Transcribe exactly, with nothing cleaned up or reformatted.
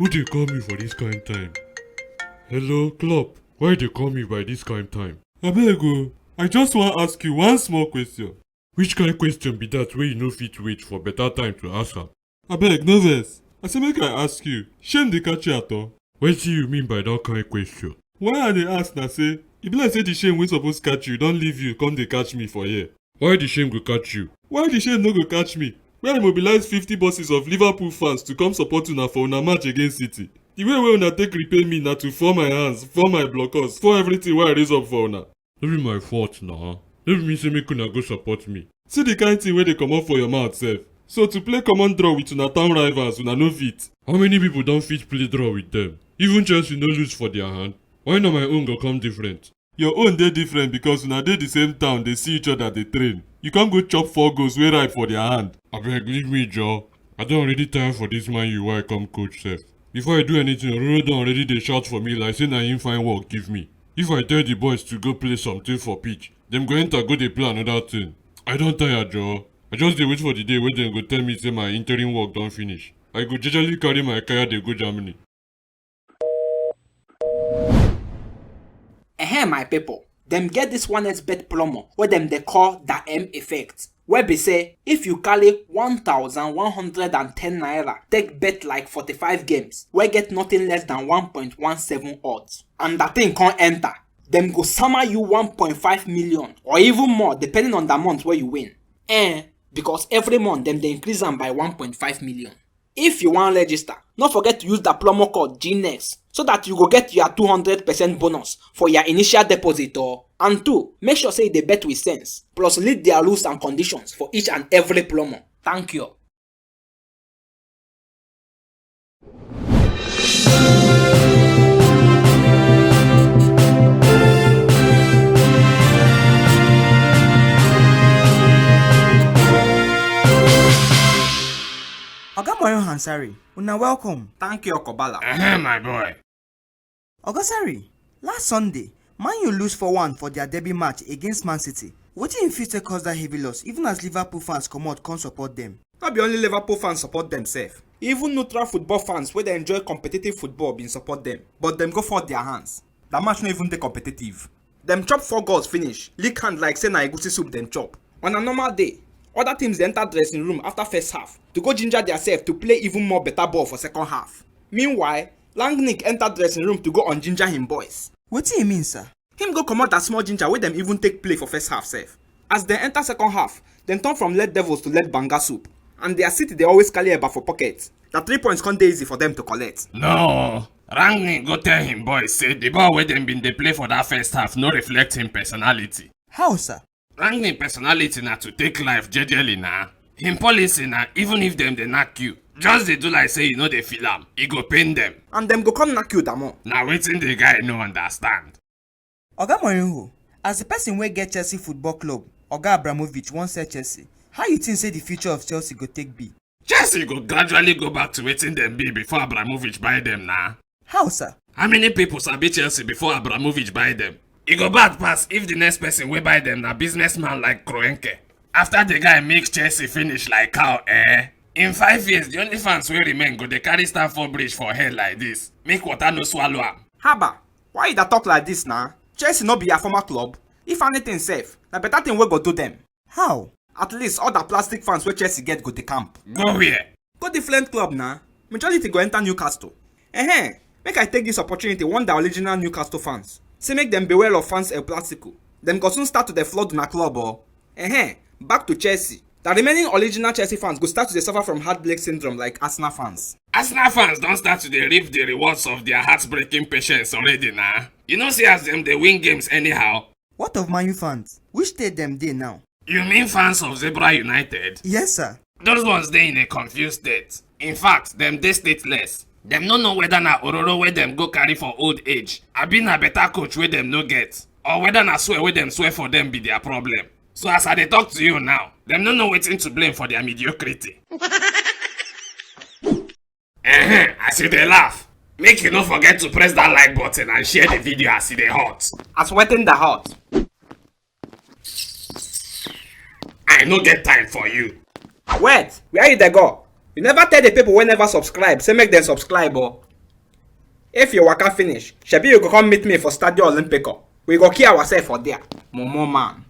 Who dey call me for this kind time? Hello, Klopp. Why you dey call me by this kind time? Abeg o, I just wan ask you one small question. Which kind question be that wey you no fit wait for better time to ask am? Abeg, no vex. I say make I ask you, shame dey catch you at all? Wetin you mean by that kind question? Why I dey ask na say, e be like say the shame wey suppose catch you don leave you come dey catch me for here. Why the shame go catch you? Why the shame no go catch me? Where I mobilize fifty buses of Liverpool fans to come support una for una match against City. The way wey una take repay me na to fall my hands, fall my blockers, fall everything wey I raise up for una. No be my fault na. No be me say make una go support me. See the kind thing wey dey comot for your mouth sef. So to play common draw with una town rivals, una no fit. How many people don fit play draw with them? Even Chelsea no lose for their hand. Why na my own go come different? Your own dey different because una dey the same town, dey see each other, dey train. You come go chop four goals wey ripe for their hand. Abeg, leave me, Joe. I don already tire for this Man U wey I come coach sef. Before I do anything, Ororo don already dey shout for me like say na him find work give me. If I tell the boys to go play something for pitch, dem go enter go dey play another thing. I don tire, Joe. I just dey wait for the day wey dem go tell me say my interim work don finish. I go jejely carry my kaya dey go Germany. Ehem, my people, dem get this one bet plumber wey dem dey call the M effect. Wey be say if you carry one thousand one hundred and ten naira take bet like forty-five games wey get nothing less than one point one seven odds, and that thing come enter, dem go sama you one point five million or even more depending on the amount wey you win. Eh, because every month dem dey increase am by one point five million. If you wan register, no forget to use the promo code G next so that you go get your two hundred percent bonus for your initial deposit o. And two, make sure say you dey bet with sense, plus read their rules and conditions for each and every promo. Thank you. Oga Mario Hansari, una welcome. Thank you, Okobala. Ehem, my boy. Oga Sari, last Sunday, Man U lose four one for their derby match against Man City. Wetin you fit take cause that heavy loss, even as Liverpool fans comot come support them? No be only Liverpool fans support themselves. Even neutral football fans wey dey enjoy competitive football bin support them, but dem go fold their hands. That match no even dey competitive. Dem chop four goals finish, lick hand like say na egusi soup dem chop. On a normal day, other teams dey enter dressing room after first half to go ginger theirself to play even more better ball for second half. Meanwhile, Rangnick enter dressing room to go unginger him boys. Wetin e mean, sir? Him go comot that small ginger wey dem even take play for first half sef. As dem enter second half, dem turn from red devils to red banga soup, and their City dey always carry eba for pocket. Na three points come dey easy for dem to collect. No, Rangnick go tell him boys say the ball wey dem bin dey play for that first half no reflect him personality. How, sir? Rangnick personality na to take life jejely na. Him policy na even if dem dey knack you, just dey do like say you no dey feel am, e go pain dem. And dem go come knack you damo. Na wetin the guy no understand. Oga Mourinho, as the person wey get Chelsea Football Club, Oga Abramovich wan sell Chelsea, how you think say the future of Chelsea go take be? Chelsea go gradually go back to wetin dem be before Abramovich buy dem na. How, sir? How many people sabi Chelsea before Abramovich buy dem? E go bad pass if the next person wey buy dem na businessman like Kroenke. After the guy make Chelsea finish like cow, eh? In five years, the only fans wey remain go dey carry Stamford Bridge for head like this, make water no swallow am. Haba, why you dey talk like this na? Chelsea no be your former club? If anything sef, na better thing wey go do dem. How? At least all the plastic fans wey Chelsea get go dey camp. Go where? Go different club na. Majority go enter Newcastle. Ehen, make I take this opportunity warn the original Newcastle fans. Say make dem beware of fans El Plastico. Dem go soon start to dey flood una club o. Ehen, back to Chelsea. The remaining original Chelsea fans go start to dey suffer from heartbreak syndrome like Arsenal fans. Arsenal fans don start to dey reap the rewards of their heartbreaking patience already na. You no see as dem dey win games anyhow. What of Man U fans? Which state dem dey now? You mean fans of Zebra United? Yes, sir. Those ones dey in a confused state. In fact, dem dey stateless. Dem no know whether na ororo wey dem go carry for old age, abi na better coach wey dem no get, or whether na swear wey dem swear for dem be their problem. So as I dey talk to you now, dem no know wetin to blame for their mediocrity. Ehen, as you dey laugh, make you no forget to press that like button and share the video as e dey hot. As wetin dey hot? I no get time for you. Wait, where you dey go? You never tell the people wey never subscribe say make dem subscribe o. If you waka finish, shebi you go come meet me for Stadio Olimpico. We go kill ourselves for there. Momo man.